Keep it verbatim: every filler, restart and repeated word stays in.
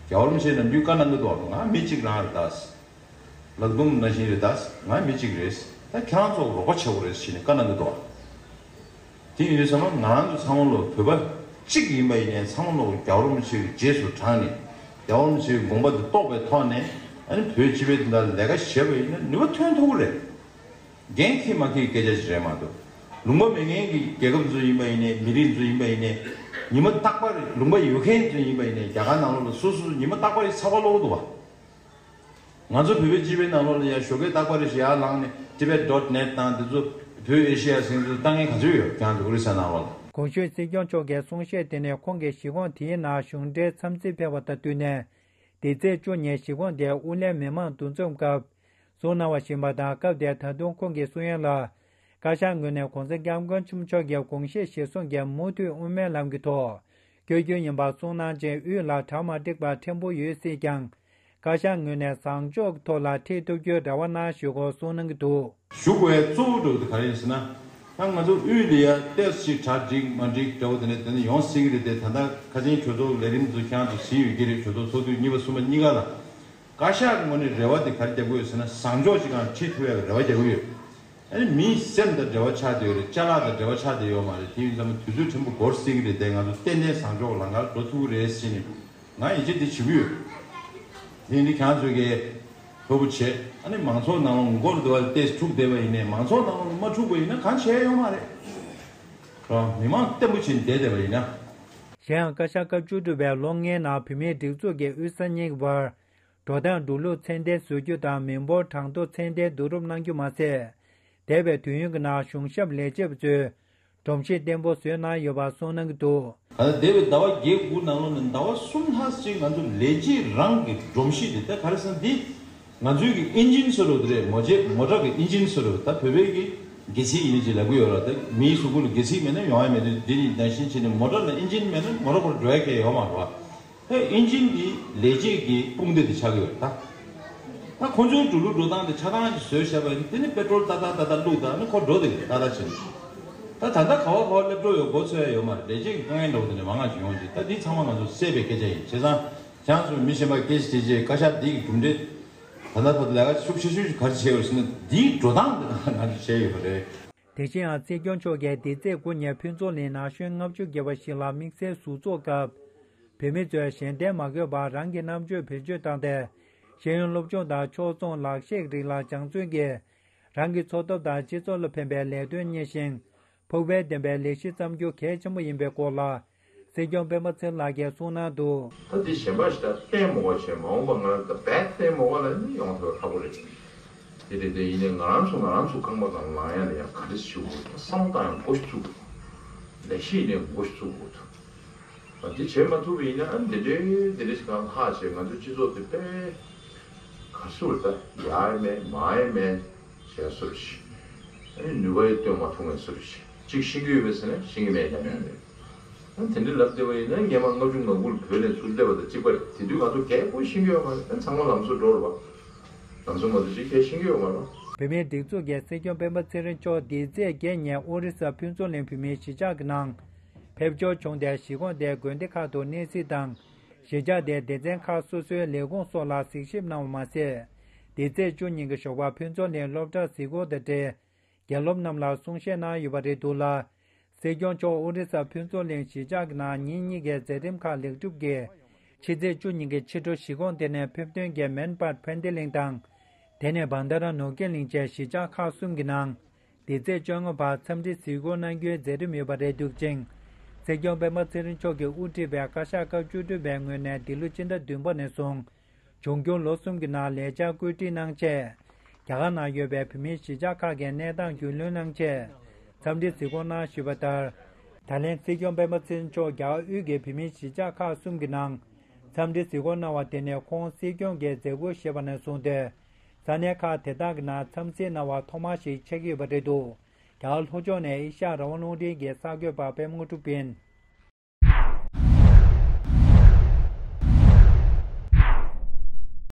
རྒྱལ་བ་རིན་པོ་ཆེ་ནམ་རྒྱུན་བཀའ་གནང་གི་འདུག་ང་མི་གཅིག་རང་རེད་ད། ལག་རྡུམ་ནང་བཞིན་རེད་ད། ང་མི་གཅིག་རེད། ད་ཁྱེད་རང་ཚོ་རོགས་པ་བྱེད་དགོས་རེད་ཟེར་ནས་བཀའ་གནང་གི་འདུག་དེ་ཡིན་དུས་ཙམ་པ་ང་རང་ཚོ་ཚང་མ་ལོ་བོད་པ་གཅིག་ཡིན་པ་ཡིན་ནའི་ཚང་མ་ལོ་རྒྱལ་བ་རིན་པོ་ཆེ་གི་རྗེས་སུ་འབྲངས་ནས་རྒྱལ་བ་རིན་པོ་ཆེ་གི་དགོངས་པ་དེ་རྟོགས་པའི་ཐོག་ནས་ཨ་ནི་བོད་སྤྱི་པའི་དོན་དག་ལས་ཀ་བྱས་པ་ཡིན་ན་ནུས་པ་ཐོན་ཐུབ་ཀྱི་རེད། འགན་འཁྱེར་མ་འཁྱེར་སྐད་ཆ་ཞིག་རེད་མ་གཏོགས། ལུང་པ་མེད་མཁན་གྱི་རྒྱལ་ཁབ་ཚོ་ཡིན་པ་ཡིན་ནའི་མི་རིགས་ཚོ་ཡིན་པ་ཡིན་ནའི་ཉི་མ་རྟག་པར་ལུང་པ་ཡོད་མཁན་ཚོ་ཡིན་པ་ཡིན་ནའི་རྒྱ་གར་ནང་ལོགས་ལ་སོ་སོ་ཉི་མ་རྟག་པར་ཚགས་པར་ཀློག་གི་འདུག་བ། ང་ཚོ་བོད་པའི་སྤྱི་པའི་ནང་ལོགས་ལ་ཡང་ཞོགས་ཀས་རྟག་པར་ཞིག་ཡར་ལངས་ནས་Tibet dot net དང་དེ་ཚོ་བོད་ཨེ་ཤེ་ཡ་ཟེར་མཁན་ཚོ་ལྟ་མཁན་ག་ཚོད་ཡོད་ཀྱང་འདུག་ཨོ་རི་ས་ནང་ལོགས་ལ། གོང་ཞུས་སྲིད་སྐྱོང་མཆོག་གི་གསུང་བཤད་དེ་ནི་ཁོང་གིས་གཞིས་ཁོངས་དེའི་ནང་གཞུང་འབྲེལ་འཚམས་གཟིགས་ཕེབས་པ་དང་བསྟུན་ནས། འདི་ཚེས་བཅུ་ཉིན་གཞིས་ཁོངས་དེའི་དབུ་ལྷན་མི་མང་འདུ་འཛོམས་སྐབས་གསུངས་གནང་བ་བཞིན་པ་དང་། སྐབས་དེར་ད་དུང་ཁོང་གིས་གསུང་ཡག་ལ། བཀའ་ཤག་ངོས་ནས་༸གོང་ས་༸སྐྱབས་མགོན་ཆེན་པོ་མཆོག་གི་དགོངས་བཞེད་གཞིར་བཟུང་གིས་མུ་མཐུད་དབུ་མའི་ལམ་གྱི་ཐོག་བསྐྱོད་རྒྱུ་ཡིན་པ་གསུངས་གནང་རྗེས། དབུས་ལ་གྲ་མ་འགྲིག་པ་ཕྲན་བུ་ཡོད་སྲིད་ཀྱང་། བཀའ་ཤག་ངོས་ནས་བཟང་ཕྱོགས་ཐོག་ལ་ཁྲིད་ཐུབ་རྒྱུའི་རེ་བ་གནང་ཞུ་སྐོར་གསུངས་གནང་གི་འདུག་ཞུ་དགོས་གཙོ་བོ་འདྲ་བོ་དེ་ག་རེ་ཡིན་ཟེར་ན། ད་ང་ཚོ་དབུས་ལ་ཡ་ཏོག་ཙམ་ཞིག་གྲ་འགྲིག་མ་འགྲིག་འདྲ་བོ་དེ་འདྲ་དེ་འདྲ་ཡོང་སྲིད་ཀྱི་རེད་དེ། ད་ལྟ་ཁ་སང་གྲོས་ཚོགས་ལས་རིམ་དུ་ཁྱེད་རང་ཚོ་གཟིགས་ཡོད་ཀྱི་རེད། གྲོས་ཚོགས་ཚོགས་དུས་གཉིས་པ་གསུམ་པ་གཉིས་ཀ་ལ། བཀའ་ཤག་གི་ངོས་ནས་རེ་བ་དེ་ག་རེ་རྒྱག་གི་ཡོད་ཟེར་ན། བཟང་ཕྱོགས་ཅིག་གང་ཁྲིད་ཐུབ་ཡག་གི་རེ་བ་རྒྱག་གི་ཡོད། ཨ་ནི་མིའི་སེམས་དང་འབྲེལ་བ་ཆགས་བསྡད་ཡོད་རེད། ཅ་ལག་དང་འབྲེལ་བ་ཆགས་བསྡད་ཡོད་མ་རེད། དེ་ཡིན་ཙང་དུས་ཚོད་ཕྲན་བུ་འགོར་སྲིད་ཀྱི་རེད་དེ། ང་ཚོ་ཏན་ཏན་བཟང་ཕྱོགས་ལམ་ཁར་འགྲོ་ཐུབ་ཀྱི་རེད་ཟེར་ནས་ང་ཡིད་ཆེས་དེ་བྱེད་ཀྱི་ཡོད། དེ་ཡིན་དུས་ཁྱེད་ཚོས་ཀྱིས་ལྷོད་པོ་བྱེད། ཨ་ནི་མང་ཚོགས་ནང་ལ་མགོ་རུ་འདུག་བ་ཏེས་འཁྲུག་བསྡད་པ་ཡིན་ནའི་མང་ཚོགས་ནང་ལ་མ་འཁྲུག་པ་ཡིན་ན་གང་བྱས་ཡོད་མ་རེད། རང་མི་མང་བརྟན་པོ་བྱས་བསྡད་བསྡད་པ་ཡིན་ན། གཞན་ཡང་བཀའ་ཤག་སྐབས་བཅུ་དྲུག་པའི་ལོ་ལྔའི་ནང་བོད་མིའི་སྒྲིག་འཛུགས་ཀྱི་དབུས་ས་གཉིས་ཀྱི་བར་འགྲོ་སྟངས་འགྲོ་ལུགས་ཚད་ལྡན་བཟོ་རྒྱུ་དང་། མི་འབོར་གྲངས་ཐོ་ཚད་ལྡན་བསྡུ་རུབ་གནང་རྒྱུ་མ་ཟད། འདས་པའི་དུས་ཡུན་གྱི་ནང་གཞུང་ཞབས་ལས་བྱེད་པ་ཚོས་སྒྲོམ་གཞི་བརྟན་པོ་བཟོས་གནང་ཡོད་པ་གསུངས་གནང་གི་འདུག་ད་ལྟ་འདས་པའི་ཟླ་བ་བརྒྱད་དགུ་ནང་ལོགས་ནས་ཟླ་བ་གསུམ་ལྷག་ཅིག་ང་ཚོ་ལས་བྱེད་རང་གི་སྒྲོམ་གཞི་དེ་ད་ག་རེ་ཟེར་ན་འདི། ང་ཚོའི་གི་ཨིན་ཇིན་ཟེར་རོ་དེ་རེད། མོ་ཇེ་མོ་ཊ་གི་ཨིན་ཇིན་ཟེར་རོ། ད་བོད་པའི་གི་སྒལ་ཚིགས་ཡིན་ཅིག་ལབ་གི་ཡོད་ར། ད་མིའི་གཟུགས་པོ་ལ་སྒལ་ཚིགས་མེད་ན་ཡོང་ཡ་མེད་དུས། འདི་ནི་ནང་བཞིན་བྱས་ནས་མོ་ཊ་ལ་ཨིན་ཇིན་མེད་ན་མོ་ཊ་ཁོ་འགྲོ་ཡ་གང་ཡང་ཡོད་མ་རེད་བ། ད་ཨིན་ཇིན་འདི་ལས་བྱེད་ཀྱི་དཔུང་སྡེ་དེ་ཆགས་ཀྱི་ཡོད་རེད་ད། ད་ཁོ་ཚོའི་འགྲོ་ལུགས་འགྲོ་སྟངས་དེ་ཆ་ཚང་ཅིག་བཟོས་བཞག་པ་ཡིན། དེ་ནི་པེ་ཊྲོལ་ཏག་ཏག་ཏག་ཏག་བླུགས་ད་ནི་ཁོ་འགྲོ་དེ་ཏག་ཏག་བྱས་ནས། ད་ད་ལྟ་ག་བ་ག་བ་སླེབས་འགྲོ་ཡོད་མགོ་ཚོད་ཡ་ཡོད་མ་རེད། ལས་བྱེད་ཀྱི་དཀའ་ངལ་འདྲ་བོ་དེ་འདྲ་མང་ང་ཅིག་ཡོང་ཅིག་ད་འདི་ཚང་མ་ང་ཚོ་སེལ་བའི་སྐད་ཆ་ཡིན། བྱས་ཙང་ཁྱེད་རང་ཚོ་མི་གཞན་པ་སྐད་ཆ་དྲིས་རྗེས་བཀའ་ཤག་འདི་གི་གྲུབ་འབྲས་ད་ལྟ་བར་དུ་ལས་ཀ་ཤུགས་ཆེ་ཤོས་ཤིག་ག་རེ་བྱས་ཡོད་ཟེར་ན། འདིའི་འགྲོ་སྟངས་འདི་ང་ཚོ་བྱས་ཡོད་པ་རེད། དེ་བཞིན་ཡང་སྲིད་སྐྱོང་མཆོག་གིས་འདི་ཚེས་དགུ་ཉིན་ཕུན་ཚོགས་གླིང་ན་གཞོན་ལྔ་བཅུ་བརྒལ་བ་ཞིག་ལ་དམིགས་བསལ་ཟུར་འཚོགས་སྐབས། བོད་མི་ཚོས་གཞན་བརྟེན་མ་དགོས་པར་རང་གི་རྣམ་དཔྱོད་བེད་སྤྱོད་བཏང་སྟེ། ཤེས་ཡོན་སློབ་སྦྱོང་དང་ཕྱོགས་མཚུངས་ལག་ཤེས་རིགས་ལ་སྦྱང་བརྩོན་གྱིས། རང་གི་འཚོ་ཐབས་དང་སྤྱི་ཚོགས་ལ་ཕན་པའི་ལས་དོན་གཉེར་ཞིང་། ཕུགས་ཕན་ལྡན་པའི་ལས་གཞི་བརྩམ་རྒྱུ་གལ་ཆེན་པོ་ཡིན་པའི་སྐོར་ལ། སྲིད་སྐྱོང་སྤེན་པ་ཚེ་རིང་ལགས་ཀྱིས་གསུངས་གནང་འདུག་ད་འདི་གཞན་པ་ཞིག་ད་བརྟེན་མ་དགོས་བྱས། མ་འོངས་པ་ང་རང་ད་རྦད་བརྟེན་མ་དགོས་ན་ནི་ཡོང་ཐུབ་པ་ཁག་པོ་རེད། དེ་རེད་དེ་ཡིན་ནའི་ང་རང་ཚོ་ང་རང་ཚོ་རྐང་པ་སྒང་ལངས་ཡ་ལ་ཡང་ག་རེ་ཞུ་དགོས། ད་བསམ་བློ་བཏང་ཡ་འགོ་ཞིག་བཙུགས་དགོས། ལས་གཞི་ཡིན་ནའི་འགོ་ཞིག་བཙུགས་དགོས་འདུག་ཨ་འདི་བྱེད་མ་ཐུབ་པ་ཡིན་ན་ཨ་འདི་འདྲའི་འདི་འདྲའི་ཞིག་གང་ལྷག་བྱས་ང་ཚོའི་སྤྱི་ཚོགས་དེ་དཔེ་ག་ཚོད་ད་ཡག་ཡ་མེད་མང་ཡ་མེད་བྱས་བཟོ་འདྲ་ཞིག་ཨ་ནི་ནུས་པ་ཡང་བཏོན་མ་ཐུབ་མཁན་བཟོ་འདྲ་ཞིག་གཅིག་ཤེས་ཀྱི་ཡོད་པས་ཟེར་ན་ཤེས་ཀྱི་མེད་ཀྱང་ཡང་རེད། ཨ་དེ་འདྲ་ལབ་བསྡད་པ་ཡིན་ན་སྔོན་མ་ལྔ་བཅུ་ང་དགུ་ལ་བོད་ནས་ཚུར་སླེབས་པ་དང་གཅིག་པ་རེད། དེ་དུས་ང་ཚོ་གལ་པོ་ཤེས་ཀྱི་ཡོད་མ་རེད། ཨ་ཚང་མ་ལམ་སང་འགྲོ་རེད་པ། ལམ་སང་ང་ཚོ་གཅིག་གལ་ཤེས་ཀྱི་ཡོད་མ་རེད་པ། བོད་མིའི་སྒྲིག་འཛུགས་ཀྱི་སྲིད་སྐྱོང་སྤེན་པ་ཚེ་རིང་མཆོག་འདི་ཚེས་བརྒྱད་ཉིན་ཨོ་རི་ས་ཕུན་ཚོགས་གླིང་བོད་མིའི་གཞིས་ཆགས་ཀྱི་ནང་ཕེབས་འབྱོར་བྱུང་སྟེ། གཞིས་ཁོངས་དེའི་དགོན་སྡེ་ཁག་ཏུ་གནས་གཟིགས་དང་། གཞིས་ཆགས་དེའི་སྡེ་ཚན་ཁག་སོ་སོའི་ལས་ཁུངས་སོགས་ལ་གཟིགས་ཞིབ་གནང་བ་མ་ཟད། འདི་ཚེས་བཅུ་ཉིན་གྱི་ཞོགས་པར་ཕུན་ཚོགས་གླིང་སློབ་གྲྭ་གཟིགས་སྐོར་དང་འབྲེལ། དགེ་སློབ་རྣམས་ལ་གསུང་བཤད་གནང་ཡོད་པ་རེད་འདུག་ལ། སྲིད་སྐྱོང་མཆོག་ཨོ་རི་ས་ཕུན་ཚོགས་གླིང་གཞིས་ཆགས་ཀྱི་ནང་ཉིན་གཉིས་ཀྱི་མཛད་རིམ་ཁག་ལེགས་གྲུབ་ཀྱིས། ཕྱི་ཚེས་བཅུ་ཉིན་གྱི་ཕྱི་དྲོ་གཞིས་ཁོངས་དེ་ནས་ཕེབས་ཐོན་གྱིས་མན་པཱད་ཕན་བདེ་གླིང་དང་། དེ་ནས་བན་དྷ་ར་ནོར་གྱི་གླིང་བཅས་གཞིས་ཆགས་ཁག་གསུམ་གྱི་ནང་། འདི་ཚེས་བཅོ་ལྔ་བར་འཚམས་འདྲི་གཟིགས་སྐོར་གནང་རྒྱུའི་མཛད་རིམ་ཡོད་པ་རེད་འདུག་ཅིང་། སྲིད་སྐྱོང་སྤེན་པ་ཚེ་རིང་མཆོག་གིས་དབུ་ཁྲིད་པའི་བཀའ་ཤག་སྐབས་བཅུ་དྲུག་པའི་ངོས་ནས་འདི་ལོ་སྤྱི་ཟླ་བདུན་པ་ནས་བཟུང་། འབྱུང་འགྱུར་ལོ་གསུམ་གྱི་ནང་ལས་འཆར་བཀོད་སྒྲིག་གནང་ཆེད། རྒྱ་གར་ནང་ཡོད་པའི་བོད་མིའི་གཞིས་ཆགས་ཁག་གི་གནས་སྟངས་རྒྱུས་ལོན་གནང་ཆེད། འཚམས་འདྲི་གཟིགས་སྐོར་གནང་ཞུས་པ་ལྟར། ད་ལན་སྲིད་སྐྱོང་སྤེན་པ་ཚེ་རིང་མཆོག་རྒྱ་གར་དབུས་ཀྱི་བོད་མིའི་གཞིས་ཆགས་ཁག་གསུམ་གྱི་ནང་། འཚམས་འདྲི་གཟིགས་སྐོར་གནང་བ་དེ་ནི་ཁོང་སྲིད་སྐྱོང་གི་མཛད་ཁུར་བཞེས་པ་ནས་བཟུང་སྟེ། ས་གནས་ཁག་དེ་དག་གི་ནང་འཚམས་གཟིགས་གནང་བ་ཐོག་མ་ཞིག་ཆགས་ཀྱི་ཡོད་པ་རེད་འདུག་རྒྱ་གར་ལྷོ་ཕྱོགས་ནས་ཨེ་ཤ་ཡ་རང་དབང་རླུང་འཕྲིན་གྱི་གསར་འགོད་པ་པད་མ་དངོས་གྲུབ་ཡིན།